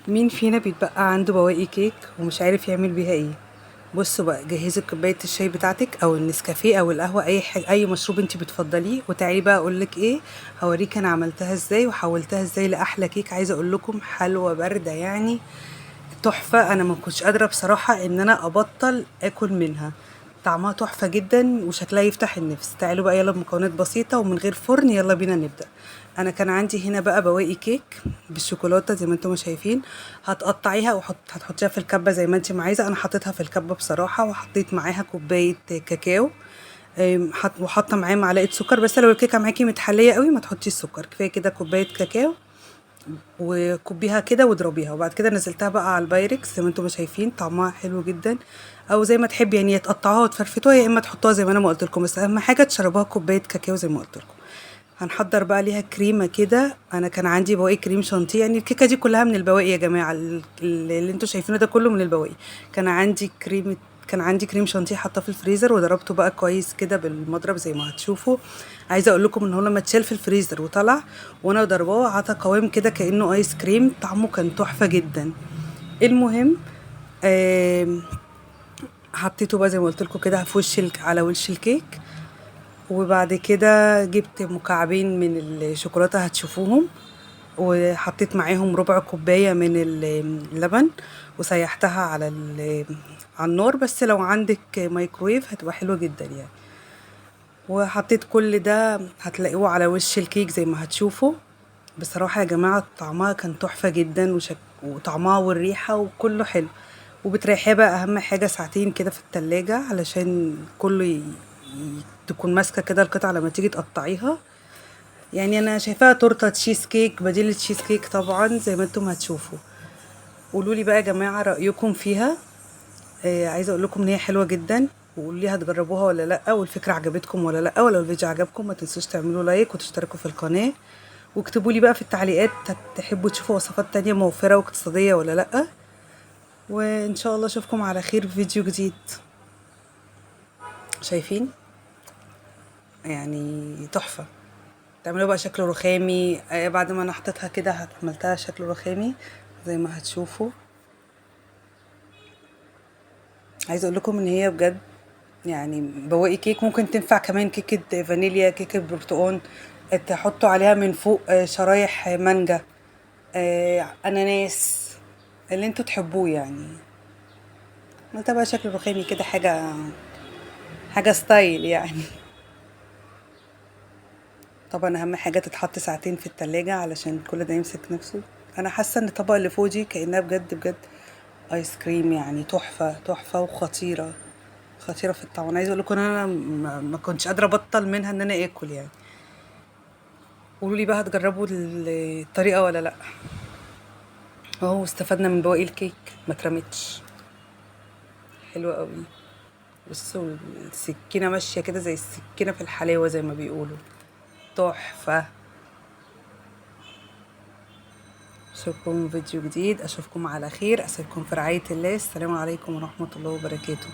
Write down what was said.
مين فينا بيتبقى عنده بواقي كيك ومش عارف يعمل بيها ايه؟ بصوا بقى، جهزي كوباية الشاي بتاعتك او النسكافيه او القهوة، اي حاجة، اي مشروب انت بتفضليه، وتعالي بقى اقول لك ايه، هوريك انا عملتها ازاي وحولتها ازاي لاحلى كيك. عايزه اقول لكم حلوة باردة يعني تحفة. انا ما كنتش قادرة بصراحة ان انا ابطل اكل منها، طعمها تحفة جدا وشكلها يفتح النفس. تعالوا بقى يلا، بمكونات بسيطة ومن غير فرن، يلا بينا نبدا. انا كان عندي هنا بقى بواقي كيك بالشوكولاته زي ما انتم ما شايفين، هتقطعيها هتحطيها في الكبه زي ما انت ما عايزه. انا حطيتها في الكبه بصراحة، وحطيت معاها كوباية كاكاو، وحاطه معاه معلقه سكر، بس لو الكيكه معاكي متحليه قوي ما تحطيش سكر، كفاية كده كوباية كاكاو، وكبيها كده واضربيها. وبعد كده نزلتها بقى على البايركس زي ما انتم ما شايفين، طعمها حلو جدا، او زي ما تحبي يعني، يا تقطعوها وتفرفتوها يا اما تحطوها زي ما انا ما قلت لكم، بس اهم حاجة تشربوها كوباية كاكاو زي ما قلت لكم. هنحضر بقى ليها كريمة كده. انا كان عندي بواقي كريم شانتيه، يعني الكيكه دي كلها من البواقي يا جماعة، اللي انتم شايفينه ده كله من البواقي. كان عندي كريم شانتيه حاطاه في الفريزر، وضربته بقى كويس كده بالمضرب زي ما هتشوفوا. عايزه اقول لكم ان هو لما اتشال في الفريزر وطلع وانا ضرباه عطى قوام كده كانه ايس كريم، طعمه كان تحفة جدا. المهم حطيته بقى زي ما قلت لكم كده في وش على وش الكيك. وبعد كده جبت مكعبين من الشوكولاتة هتشوفوهم، وحطيت معاهم ربع كوباية من اللبن، وسيحتها على النار، بس لو عندك مايكرويف هتبقى حلوة جدا يعني. وحطيت كل ده هتلاقوه على وش الكيك زي ما هتشوفوا. بصراحة يا جماعة طعمها كان تحفة جدا، وطعمها والريحة وكله حلو. وبتريحيها بقى أهم حاجة ساعتين كده في التلاجة، علشان كله تكون ماسكة كده القطعة لما تيجي تقطعيها. يعني أنا شايفاها تورتة تشيز كيك، بديل التشيز كيك طبعا زي ما انتم هتشوفوا. قولوا لي بقى يا جماعة رأيكم فيها. عايزة أقول لكم إن هي حلوة جدا، وقولوا لي هتجربوها ولا لأ، والفكرة عجبتكم ولا لأ. ولو الفيديو عجبكم ما تنسوش تعملوا لايك وتشتركوا في القناة، واكتبوا لي بقى في التعليقات تحبوا تشوفوا وصفات تانية موفرة واقتصادية ولا لأ. وإن شاء الله أشوفكم على خير في فيديو جديد. شايفين يعني تحفة. تعملوا بقى شكل رخامي. بعد ما انا حطيتها كده عملتها شكل رخامي زي ما هتشوفوا. عايزه اقول لكم ان هي بجد يعني بواقي كيك، ممكن تنفع كمان كيكة فانيليا، كيكة برتقال، تحطوا عليها من فوق شرايح مانجا، اناناس، اللي انتوا تحبوه يعني. عملتها بقى شكل رخامي كده، حاجة ستايل يعني. طبعا اهم حاجة تتحط ساعتين في التلاجة علشان كل ده يمسك نفسه. انا حاسه ان الطبقة اللي فوق دي كانها بجد بجد ايس كريم، يعني تحفة تحفة وخطيرة، خطيرة في الطعم. انا عايزه اقول لكم ان انا ما كنتش قادرة ابطل منها ان انا اكل يعني. قولوا لي بقى هتجربوا الطريقة ولا لا. اهو استفدنا من بواقي الكيك، ما اترمتش، حلوة قوي. بصوا السكينة ماشية كده زي السكينة في الحلاوة زي ما بيقولوا، تحفة. اشوفكم فيديو جديد، اشوفكم على خير، اسيبكم في رعاية الله. السلام عليكم ورحمة الله وبركاته.